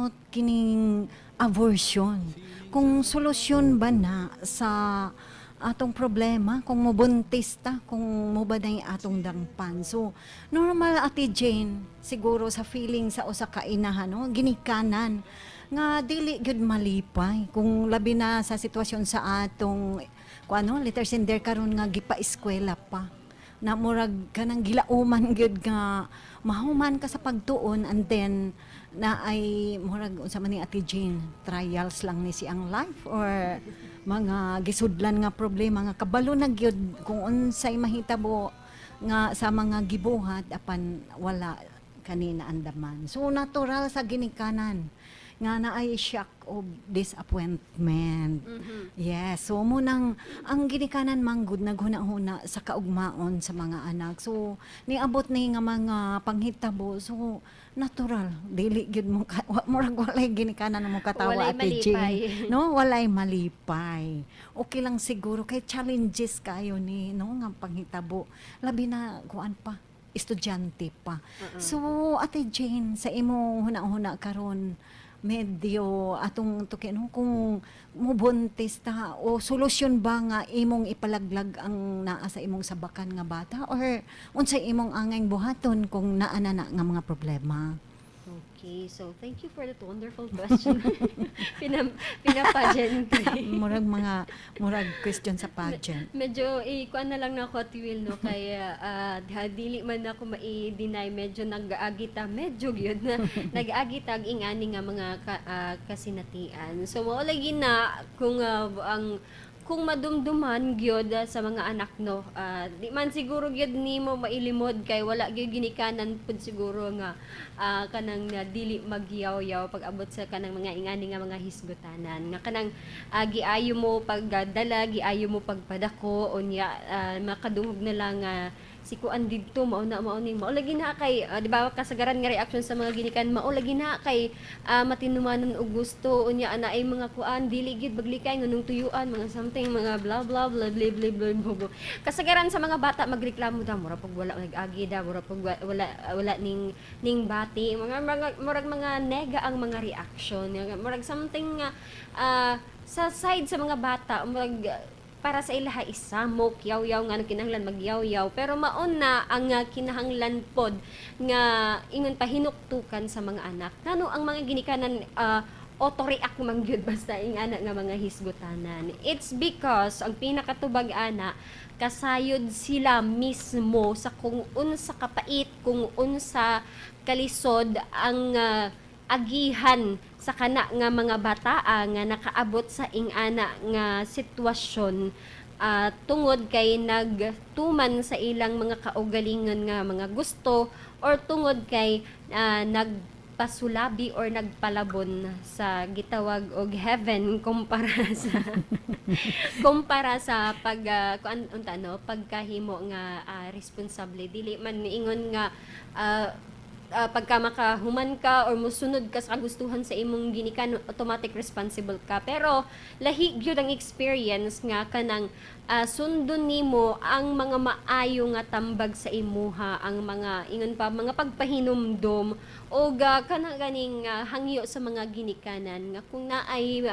about kining abortion. Kung solusyon ba na sa atong problema, kung mobuntis ta, kung mobaday atong dangpan. So, normal, Ate Jane, siguro sa feeling sa usa ka inahan, no, ginikanan, nga dili gyud malipay kung labi na sa sitwasyon sa atong kung ano letter sender karon nga gipa-eskwela pa na murag kanang gilauman gyud nga mahuman ka sa pagtuon, and then na ay murag unsa man ni, Ate Jane, trials lang ni si ang life or mga gisudlan nga problema nga kabalo na gyud kung unsay mahitabo nga sa mga gibuhat apan wala kanina andaman. So natural sa ginikanan nga naay shock of disappointment. Yes, so mao nang ang ginikanan manggod naghuna-huna sa kaugmaon sa mga anak. So niabot ni nga mga panghitabo. So natural, dili gyud mo ka, murag walay ginikanan mo katawa, Walay Ate malipay. Jane. No, walay malipay. Okay lang siguro kay challenges kayo ni no nga panghitabo. Labi na kuan pa, estudyante pa. So Ate Jane, sa imong huna-huna karon, medyo atong tuki no, kung mubuntis ta o solusyon ba nga imong ipalaglag ang naa sa imong sabakan nga bata or unsay imong angay buhaton kung naa na na nga mga problema? Okay, so thank you for that wonderful question. Pina-pageant. Murag mga murag question sa pageant. Medyo ikuan na lang na ako, Ate Will, no, kay dili man ako mai-deny, medyo nag-aagi ta, medyo gyud na nag-aagi tag ingani nga mga kasinatian. So mao lagi na kung ang kung madumduman gyud sa mga anak, no, di man siguro gyud nimo mailimod kay wala gyud ginikanan pud siguro nga kanang dili magyaw-yaw pag abot sa kanang mga ingani nga mga hisgutanan nga kanang giayo mo pagdala, giayo mo pagpadako, unya makadungog na lang nga si kuan didto mao na, mao ni, mao lagi na kay di ba, kasagaran nga reaction sa mga ginikan, mao lagi na kay matinumanon og gusto, unya ana ay mga kuan, dili gid baglikay nganong tuyuan, mga something, mga blah blah blah blah blah blah blah, blah. Kasagaran sa mga bata magreklamo da, mura pag wala nag-agi da, mura pag wala wala ning bati, mga murag mga nega ang mga reaction, murag something nga sa side sa mga bata, murag para sa ilaha isamok, yaw-yaw nga kinahanglan magyaw-yaw, pero maon na ang kinahanglan pod nga ingon pa hinuktukan sa mga anak ngano ang mga ginikanan auto-react man gyud basta ingana nga mga hisgutanan. It's because ang pinakatubag ana, kasayod sila mismo sa kung unsa kapait, kung unsa kalisod ang agihan sa kana nga mga bataa nga nakaabot sa ingana nga sitwasyon tungod kay nagtuman sa ilang mga kaugalingon nga mga gusto or tungod kay nagpasulabi or nagpalabon sa gitawag og heaven kumpara sa pag kuan unta no, pagkahimo nga responsable. Dili man niingon nga pagka makahuman ka or musunod ka sa kagustuhan sa imong ginikan, automatic responsible ka, pero lahi gyud ang experience nga kanang sundon nimo ang mga maayo nga tambag sa imuha, ang mga ingon pa mga pagpahinumdom o kanang ganing hangyo sa mga ginikanan nga kung naay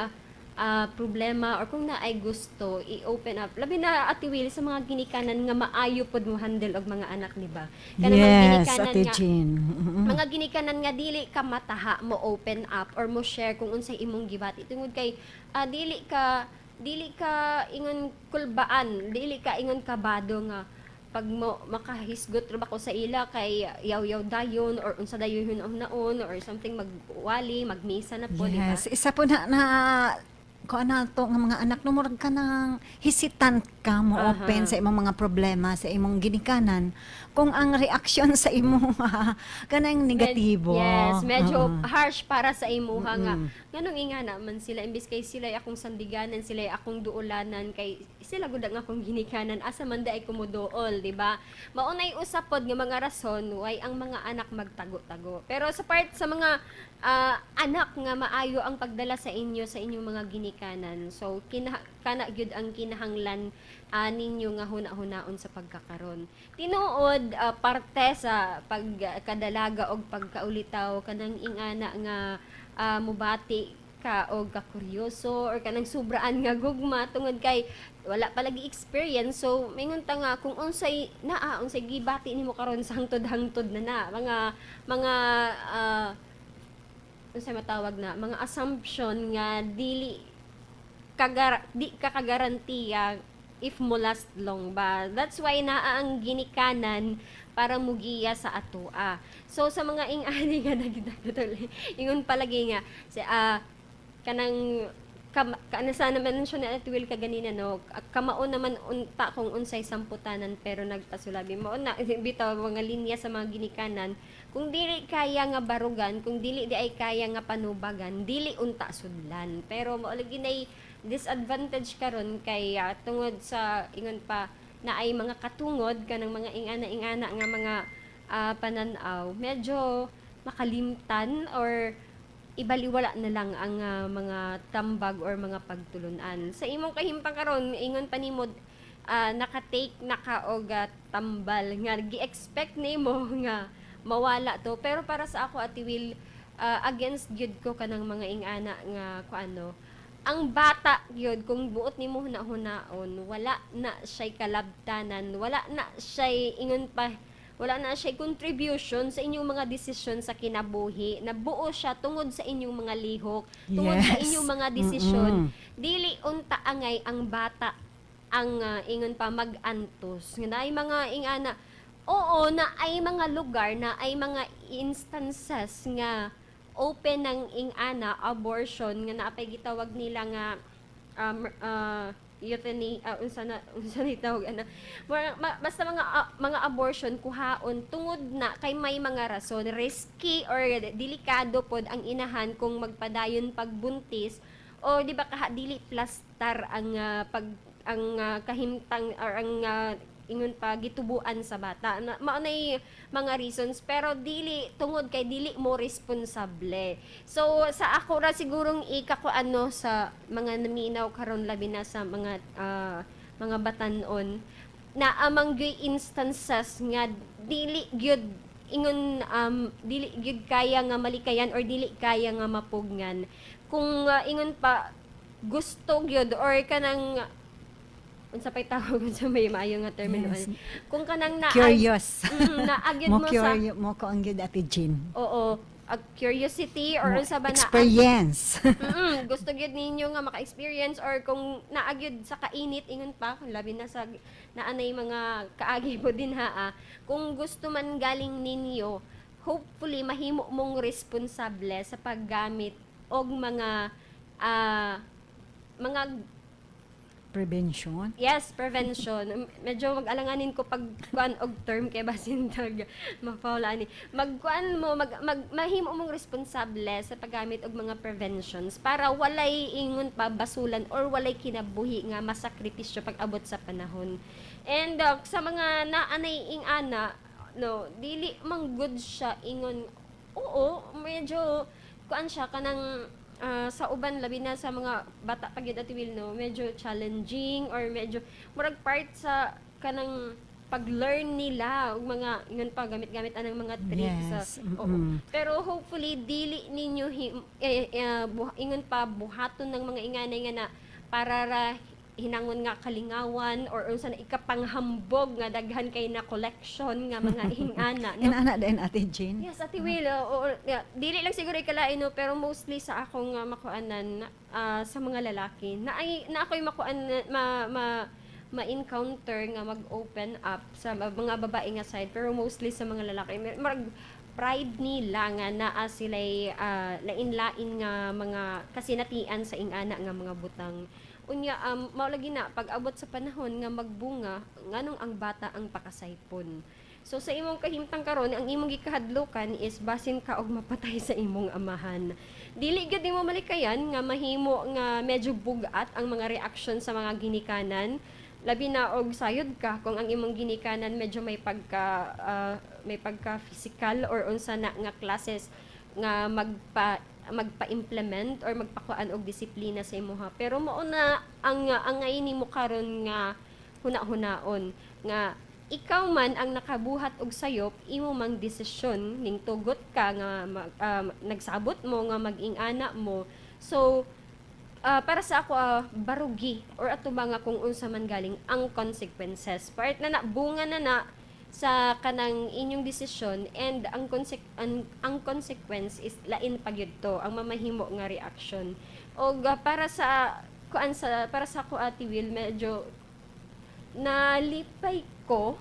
problema or kung naay gusto i-open up, labi na, Ate Will, sa mga ginikanan nga maayo pod mo handle og mga anak, di ba? Kanang mga Yes, ginikanan Ate nga Jean. Mga ginikanan nga dili ka mataha mo open up or mo share kung unsay imong gibati tungod kay dili ka ingon kulbaan, dili ka ingon kabado nga pag mo makahisgot ra ba ko sa ila kay yaw-yaw dayon or unsa dayon naon or something, magwali, magmisa na po, di ba? Yes, isa po na na kuan na to nga mga anak no, murag ka nang hesitant ka mo open sa imong mga problema sa imong ginikanan kung ang reaksyon sa imong kanang negatibo. Yes, medyo harsh para sa imuha nga nganong ingana man sila imbis kay sila akong sandiganan, sila akong duulanan, kay sila gud ang akong ginikanan, asa man diay ko moduol, di ba? Mao nay usa pod nga mga rason why ang mga anak magtago-tago. Pero sa part sa mga anak nga maayo ang pagdala sa inyo sa inyong mga ginikanan, so kana gyud ang kinahanglan ninyo nga huna-hunaon sa pagkakaron. Tinuod, parte sa pagkadalaga og pagkaulitaw kanang ingana nga mubati ka og kakuryoso or kanang sobraan nga gugma tungod kay wala pa lagi experience. So mingon ta nga kung unsay naa, unsay gibati nimo karon sa hangtod-hangtod na na mga unsay matawag na mga assumption nga dili di ka kagarantiya if mo last long ba. That's why naa ang ginikanan para mugiya sa atoa. So sa mga ing-ani nga nagdagdol, ingon palagi nga si kanang kaana sa naman siya na Ate Will kaganina, no, kamao naman unta kung unsay samputanan, pero nagpasulabi mao na bitaw mga linya sa mga ginikanan: kung dili kaya nga barugan, kung dili di ay kaya nga panubagan, dili unta sudlan. Pero mao lagi nay disadvantage karon kay tungod sa ingon pa na ay mga katungod kanang mga ingana-ingana nga mga panan-aw, medyo makalimtan or ibaliwala na lang ang mga tambag or mga pagtulunan. Sa imong kahimpang karon, ingon pa nimo naka-take naka og tambal nga gi-expect nimo nga mawala to. Pero para sa ako, Ate Will, against gyud ko kanang mga ingana nga kuano. Ang bata gyud, kung buot nimo huna-hunaon, wala na siya'y kalabtanan, wala na siya'y ingon pa, wala na siya'y contribution sa inyong mga desisyon sa kinabuhi. Nabuo siya tungod sa inyong mga lihok, tungod sa inyong mga desisyon. Dili unta angay ang bata ang ingon pa mag-antos. Nga naay mga ingana, oo, na ay mga lugar na ay mga instances nga open ng ingana abortion nga naapay gitawag nila nga euthanasia, unsa na tawag ana. Basta mga abortion kuhaon tungod na kay may mga rason, risky or delikado pod ang inahan kung magpadayon pagbuntis o di ba kaha dili plastar ang pag ang kahimtang or ang ingon pa gitubuan sa bata na, mao nay mga reasons, pero dili tungod kay dili mo responsable. So sa ako ra sigurong ika ko ano sa mga naminaw karon, labi na sa mga batanon na amang gyud instances nga dili gyud ingon dili gyud kaya nga malikayan or dili kaya nga mapugnan. Kung ingon pa gusto gyud or kanang unsa pay tawag sa may maayo nga termino, kung kanang na Curious. Naa gyud mo mo sa curious mo ko ang gyud, Ate Jean. Oo, a curiosity or Mo unsa ba na experience. Gusto gyud ninyo nga maka-experience or kung naa gyud sa kainit ingon pa kung labi na sa naanay mga kaagi po din ha, kung gusto man galing ninyo, hopefully mahimo mong responsable sa paggamit og mga Prevention. Yes, prevention. Medyo mag-alanganin ko pag kuan og term kay basin tag mapawala ni. Magkuan mo mag, mag mahimo mong responsable sa paggamit og mga preventions para walay ingon pa basulan or walay kinabuhi nga masakripisyo pag abot sa panahon. And sa mga naanay ing ana, no, dili man good siya ingon. Oo, medyo kuan siya kanang sa uban, labi na sa mga bata pa gyud, Ate Will, no, medyo challenging or medyo murag part sa kanang pag-learn nila og mga ingon pa gamit-gamit anang mga tricks oo. Pero hopefully dili ninyo ingon pa buhaton ng mga inganay nga na para ra hinangon nga kalingawan or unsa na ikapanghambog nga daghan kay na collection nga mga ingana, no? Inana din, Ate Jean. Yes, Ate Will. Oo, yeah. Dili lang siguro ikalain, no, pero mostly sa akong makuanan sa mga lalaki. Na ay na ako'y makuan ma, ma ma-encounter nga mag-open up sa mga babae nga side, pero mostly sa mga lalaki. Marag pride nila nga naa sila'y lain-lain nga mga kasinatian sa ingana nga mga butang. Unya mao lagi na pag abot sa panahon nga magbunga, nganong ang bata ang pakasaypon? So sa imong kahimtang karon, ang imong gikahadlukan is basin ka og mapatay sa imong amahan. Dili gyud nimo malikayan nga mahimo nga medyo bugat ang mga reaction sa mga ginikanan. Labi na og sayod ka kung ang imong ginikanan medyo may pagka physical or unsa na nga classes nga magpa-implement or magpakuan og disiplina sa imuha. Pero mao na ang angay nimo karon nga huna-hunaon nga Ikaw man ang nakabuhat og sayop, imo mang desisyon ning tugot ka nga nagsabot mo nga mag-ing-ana mo. So para sa ako, barugi or ato ba nga kung unsa man galing ang consequences. Part na na, bunga na na sa kanang inyong desisyon and ang consequence is lain pa gyud to ang mamahimo nga reaction. Og para sa kuan sa para sa ako, Ate Will, medyo nalipay ko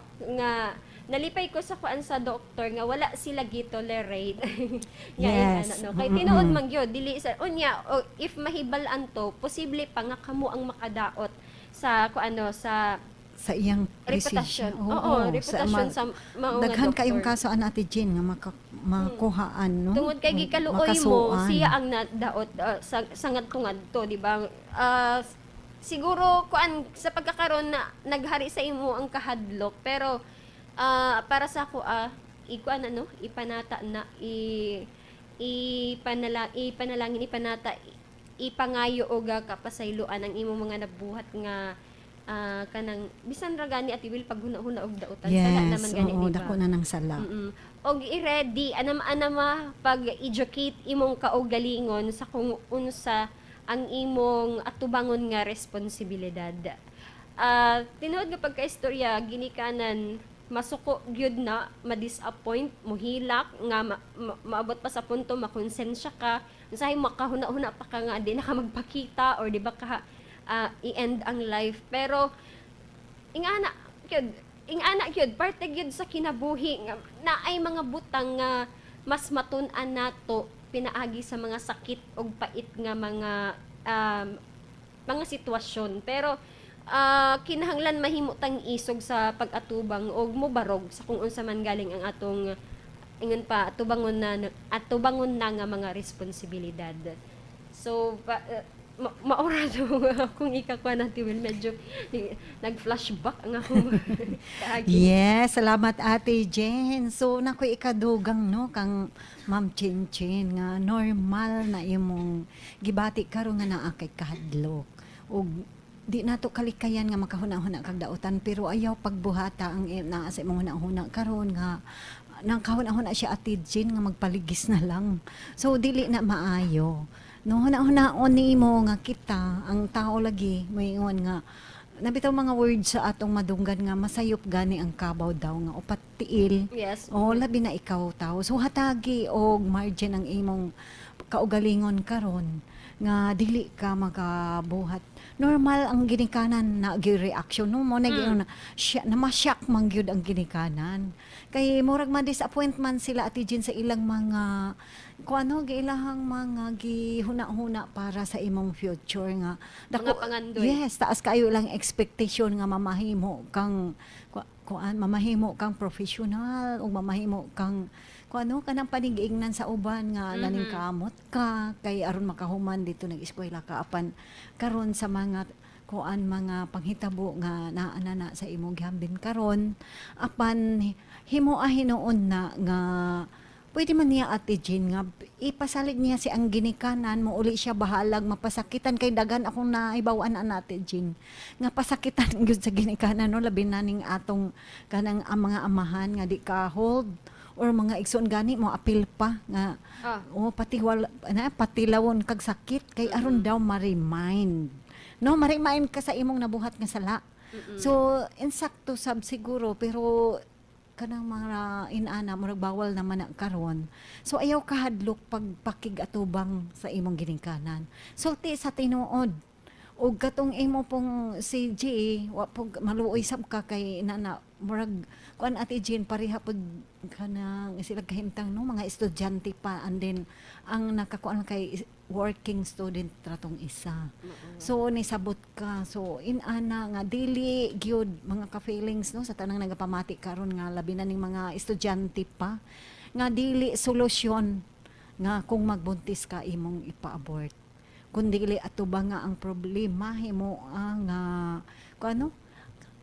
sa kuan sa doktor nga wala sila gi-tolerate nga ano, no, kay tinuod man gyud dili sa unya o, if mahibal-an to, posible pa nga kamo ang makadaot sa kuano sa sa iyang reputasyon. presensya. Oo, reputasyon sa mao nga Daghan kayong doktor. Kaso an Ate Jean nga makuhaan, no? Tungod kay gikaluoy mo, Makasuan. Siya ang nadaot sa ngadto-ngadto, di ba? Siguro kuan sa pagkakaroon na naghari sa imo ang kahadlok, pero para sa ako, ikuan ano, ipanata na i ipanala ipanalangin, ipanata, ipangayo og kapasayloan ang imong mga nabuhat nga kanang bisan ra gani, Ate Will, pag huna-huna og dautan, sala naman gani, di ba? Dako na ng sala. Og i-ready anam anama pag-educate imong kaugalingon sa kung unsa ang imong atubangon nga responsibilidad. Tinuod nga pagkaistorya, ginikanan masuko gyud na, ma-disappoint, muhilak nga maabot pa sa punto makonsensya ka, usahay makahuna-huna pa ka nga di na ka magpakita or di ba ka i-end ang life. Pero ingana gyud, ingana gyud, parte gyud sa kinabuhi nga naay mga butang nga mas matun-an nato pinaagi sa mga sakit og pait nga mga sitwasyon, pero kinahanglan mahimo tang isog sa pag-atubang og mobarog sa kung unsa man galing ang atong ingon pa atubangon na nga mga responsibilidad. So maura to kung ikakuha natin, Will, medyo nag-flashback ang akong kaagi. Yes, salamat, Ate Jen. So nakoy ikadugang, no, kang Ma'am Chin Chin nga normal na imong gibati karon nga naa kay kahadlok. Ug di nato kalikayan nga makahuna-huna kag dautan, pero ayaw pagbuhata ang naa sa imong huna-huna karon nga nang kahuna-huna siya, Ate Jen, nga magpaligis na lang. So dili na maayo. No, huna-hunaon nimo nga kita ang tao lagi moingon nga nabitaw mga words sa atong madunggan nga masayop gani ang kabaw daw nga upat tiil. O labi na ikaw tao. So hatagi og margin ang imong kaugalingon karon nga dili ka makabuhat. Normal ang ginikanan na reaction, no, mo na na siya na ma-shock man gyud ang ginikanan. Kay murag ma-disappoint man sila, Ate Jean, sa ilang mga kung ano giilahang mga gihuna-huna para sa imong future nga Mga pangandoy. Yes, taas kayo ilang expectation nga mamahimo kang kuan, mamahimo kang professional o mamahimo kang kung ano kanang panigiingnan sa uban nga naningkamot ka kay aron makahuman dito nag-eskwela ka, apan karon sa mga kuan, mga panghitabo nga naa na na sa imong gihambin karon, apan himoa hinuon na nga pwede man niya, Ate Jean, nga ipasalig niya si ang ginikanan mo uli siya bahalag mapasakitan, kay daghan akong naibaw-an ana, Ate Jean, nga pasakitan gyud sa ginikanan, no, labi na ning atong kanang ang mga amahan nga di ka hold or mga igsoon gani mo apil pa nga oh, pati wala na patilawon kag sakit kay aron daw ma-remind, no, ma-remind ka sa imong nabuhat nga sala. So insakto sab siguro, pero kanang mga inana murag bawal naman na karon. So ayaw kahadlok pagpakig-atubang sa imong ginikanan, sulti sa tinuod. Og katong imo pong si G, wa po maluoy sab ka kay nana murag kuan, Ate Jean, pareha pud kanang sila kahimtang, no, mga estudyante pa, and then ang nakakuan kay working student ratong isa. So nisabot ka. So inana nga dili gyud mga ka-feelings, no, sa tanang nagapamati karon nga labi na ning mga estudyante pa, nga dili solusyon nga kung magbuntis ka imong ipa-abort, kun dili ato ba nga ang problema himo ang kung ano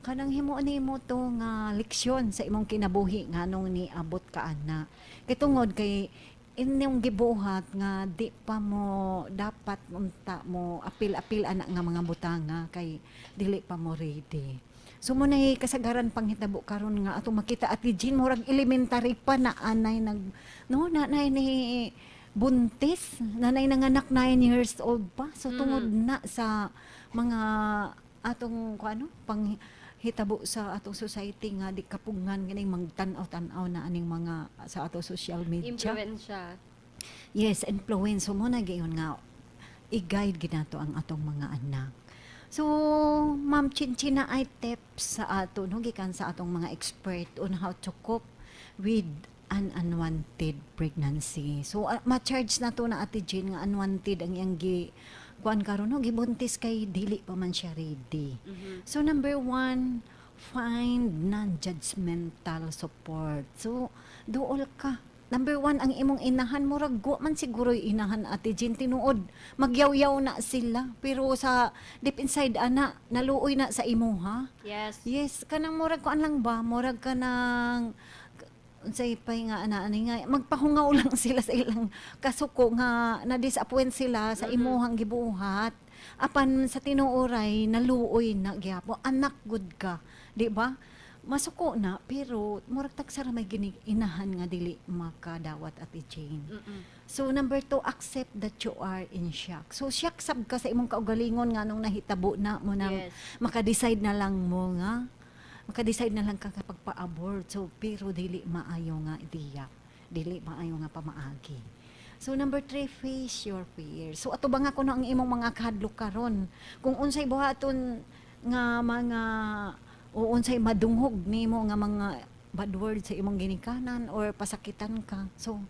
kanang himo nimo to nga leksyon sa imong kinabuhi nganong niabot ka ana, kay tungod kay inyong gibuhat nga di pa mo dapat unta mo apil-apil ana nga mga butanga kay dili pa mo ready. So mo na kasagaran panghitabo karon nga atong makita, Ate Jean, murag elementary pa na anay nag, no, nanay ni buntis, nanay nanganak 9 years old pa. So tungod na sa mga atong kung ano panghitabo sa atong society nga di kapugngan kining magtan-aw-tan-aw na aning mga sa atong social media. Impluwensya. Yes, influence. So mo na gayon nga i-guide ginato ang atong mga anak. So, Ma'am Chinchin, na ay tips sa ato, no, gikan sa atong mga expert on how to cope with an unwanted pregnancy. So, ma-charge na to na, Ate Jean, nga unwanted ang iyang gi kuan karon, no, gibuntis kay dili pa man siya ready. So, number one, find non-judgmental support. So, duol ka. Number one, ang imong inahan, murag wa man siguro yung inahan, Ate Jean, tinuod. Magyaw-yaw na sila. Pero sa deep inside, ana, naluoy na sa imo, ha? Yes. Yes, kanang murag kuan lang ba? Murag kanang unsay pay nga ana ani nga magpahungaw lang sila sa ilang kasuko nga na-disappoint sila sa imuhang gibuhat. Apan sa tinuoray naluoy na gyapon, anak gud ka, di ba? Masuko na pero murag tagsa ra may gini inahan nga dili makadawat, Ate Jane. So number two, accept that you are in shock. So shock sab ka sa imong kaugalingon nga nung nahitabo na mo nang maka-decide na lang mo nga maka-decide na lang ka kapag pa-abort. So pero dili maayo nga ideya, dili maayo nga pamaagi. So number three, face your fear. So ato ba nga kuno ang imong mga kahadlok karon? Kung unsay buhaton nga mga o unsay madunghog nimo nga mga bad words sa imong ginikanan or pasakitan ka. So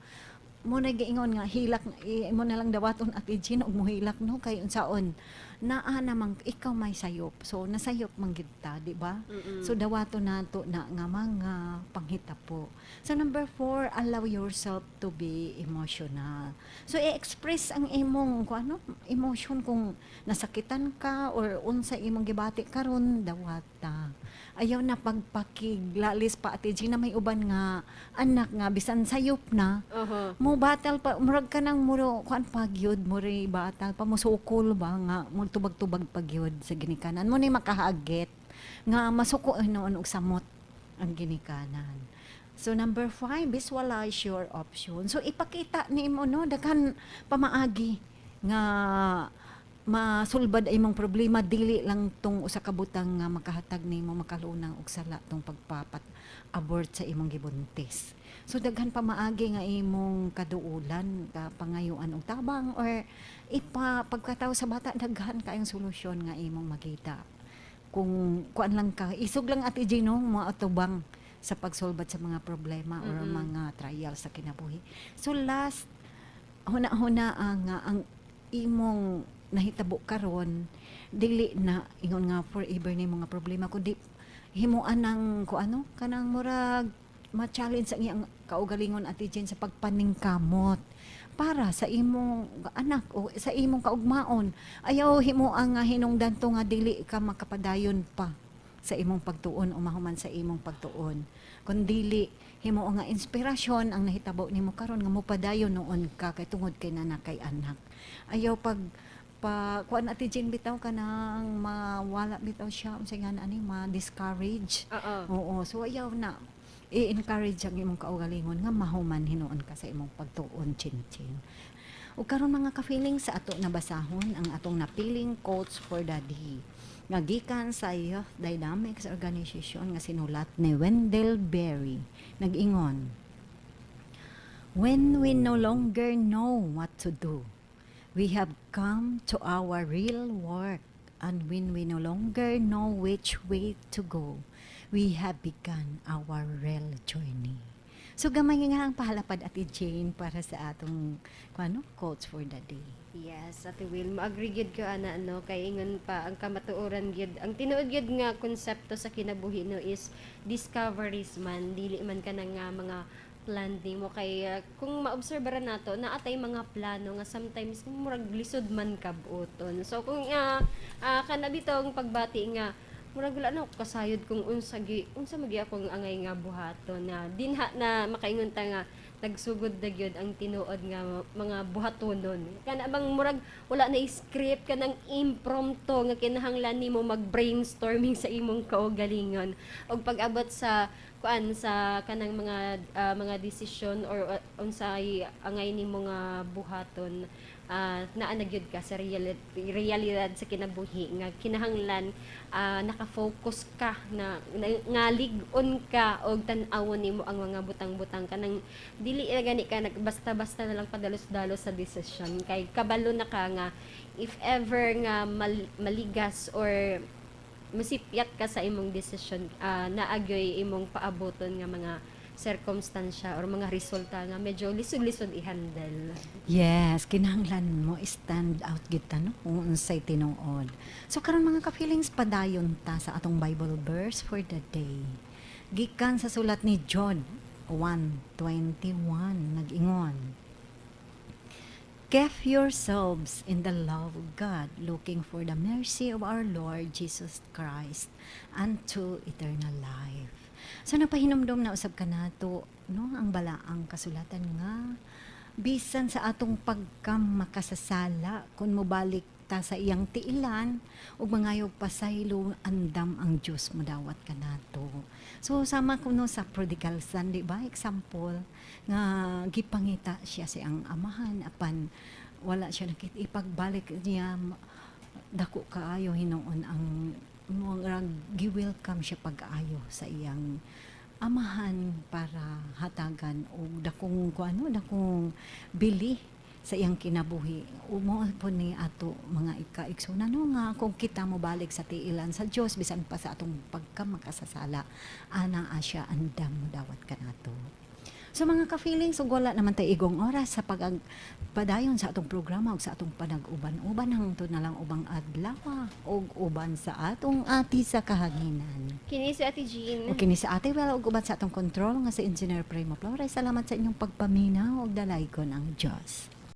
mo na giingon nga hilak imo na lang dawaton, Ate Jean, og mohilak, no, kay unsaon naa namang ikaw may sayop. So nasayop man gid ta, di ba? So dawaton nato na nga mga panghitabo. So number four, allow yourself to be emotional. So i-express ang imong kung ano emotion, kung nasakitan ka or unsa imong gibati karon, dawata. Ayaw na pagpakiglalis pa, Ate Gina, may uban nga anak nga bisan sayop na mo batal pa, murag ka nang muro kuan pa gyud, muri batal pa, musukol ba nga mo tubag-tubag pa gyud sa ginikanan mo ni makahagit nga masuko hinuon og samot ang ginikanan. So number five, visualize your option. So ipakita nimo, no, daghan pamaagi nga masulbad ay imong problema, dili lang tong usa ka butang nga makahatag nimo makalunang og sala, tong pagpapat abort sa imong gibuntis. So daghan pamaagi nga imong kaduulan ka pangayuan og tabang or ipa pagkatawo sa bata, daghan kaayong solusyon nga imong makita. Kung kuan lang ka, isog lang, Ate Gino, mo atubang sa pagsulbad sa mga problema or mga trial sa kinabuhi. So last, huna-huna ang imong nahitabo karon dili na ingon nga forever ni mga problema, kundi himuan ng ku ano kanang murag ma-challenge ang iyang kaugalingon, Ate Jen, sa pagpaningkamot para sa imong anak o sa imong kaugmaon. Ayaw himo ang nga hinungdan to nga dili ka makapadayon pa sa imong pagtuon o mahuman sa imong pagtuon, kun dili himo nga inspirasyon ang nahitabo nimo karon nga mopadayon noon ka kay tungod kay nana kay anak. Ayaw pag pa kuan, Ate Jean, bitaw kanang mawala bitaw siya, unsay nga na ani, ma-discourage. Oo, so ayaw na, i-encourage ang imong kaugalingon nga mahuman hinuon ka sa imong pagtuon, chin-chin. Ug karon, mga ka-feeling, sa ato nabasahon ang atong napiling quotes for the day nga gikan sa Youth Dynamics Organization nga sinulat ni Wendell Berry. Nag-ingon, "When we no longer know what to do, we have come to our real work. And when we no longer know which way to go, we have begun our real journey." So gamay nga ang pahalapad, Ate Jane, para sa atong kuano, quotes for the day. Yes, Ate Will, ma-agree gyud ko ana, no, kay ingon pa ang kamatuoran gyud, ang tinuod gyud nga konsepto sa kinabuhi, no, is discoveries man, dili man kanang nga mga plan nimo, kay kung maobserba ra nato naa tay mga plano nga sometimes murag lisod man kabuoton. So kung kana bitong pagbati nga murag wala na ako kasayod kung unsa gi unsa magi akong angay nga buhaton na dinha na makaingon ta nga Nagsugod na gyud ang tinuod nga mga buhatonon, kana bang murag wala na script, kanang impromptu nga kinahanglan nimo mag-brainstorming sa imong kaugalingon og pag-abot sa kuan, sa kanang mga desisyon or unsay angay nimo nga buhaton, naa na gyud ka sa realidad sa kinabuhi nga kinahanglan naka-focus ka na nga lig-on ka og tan-awon nimo ang mga butang-butang, kanang dili ra gani ka basta-basta na lang padalos-dalos sa desisyon kay kabalo na ka nga if ever nga maligas or masipyat ka sa imong desisyon, naa gyoy imong paaboton nga mga sirkumstansya or mga resulta nga medyo lisod-lisod i-handle. Yes, kinahanglan mo stand out kita, no, kung unsay tinuod. So karon, mga ka-feelings, padayon ta sa atong Bible verse for the day. Gikan sa sulat ni John 1:21, nag-ingon, "Keep yourselves in the love of God, looking for the mercy of our Lord Jesus Christ unto eternal life." So napahinumdom na usab kanato, no, ang balaang kasulatan nga bisan sa atong pagka makasasala, kung mobalik ta sa iyang tiilan ug mangayog pasaylo, andam ang Dios modawat kanato. So sama kuno sa prodigal son, di ba? Example nga gipangita siya sa iyang amahan apan wala siya nakita. Ipagbalik niya, dako kaayo hinuon ang mga gi-welcome siya pag-ayo sa iyang amahan para hatagan og dakong kuano, dakong bili sa iyang kinabuhi. Mao po ni ato, mga ikaigsunan, no, nga kung kita mobalik sa tiilan sa Dios bisan pa sa atong pagka makasasala, ana siya andam modawat kanato. So mga ka-feelings, ug wala naman tay igong oras sa pag padayon sa atong programa ug sa atong panag-uban-uban, hangtod na lang ubang adlaw ug uban sa atong ati sa kahanginan. Kini si Ate Jean. Ug kini si Ate Well ug uban sa atong control nga si Engineer Primo Flores. Salamat sa inyong pagpaminaw ug dalaygon ang Dios.